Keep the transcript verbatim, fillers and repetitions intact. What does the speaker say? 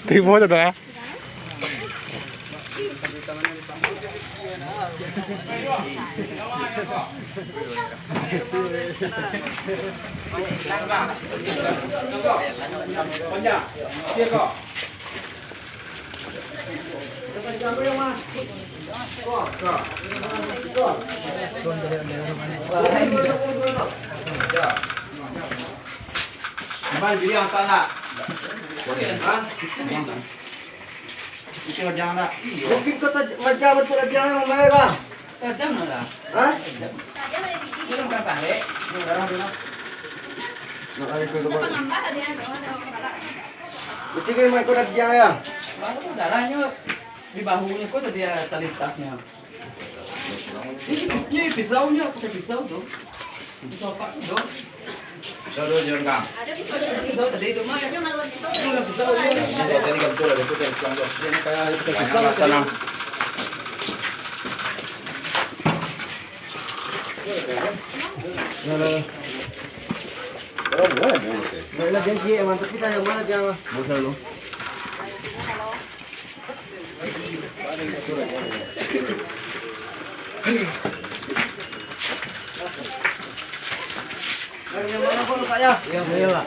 Tibo tu dah. Abang, dia angkat nak. Okey, Bang. Itu rajang dah. Iyo. Mungkin kau tak rajang bantuak rajang yang mambayar, Bang. Rajang lah. Hah? Rajang. Ini bukan tarik. Ini darah dia. Nak kali tu, Bang. Mungkin kau ikut rajang ya? Baru tu darahnyo di bahunyo ko tadi ada tali tasnyo. Ini pis-, ini pisaunya, pakai pisau tu. Pisau apa tu, Dok? Pisau dulu, jangan kang. Ada pisau tadi tu, Mai. Itu lah pisau dia. Ini buat tadi kan betul ada tu, kan, tukang tu. Ini kayak itu kan pisau tadi. Sana. Nah, nah, nah. Baiklah, janji, eh, mantap kita yang mana dia, Bang? Bagus dulu. Yang mana pun, Pak, ya? Iya, Pak.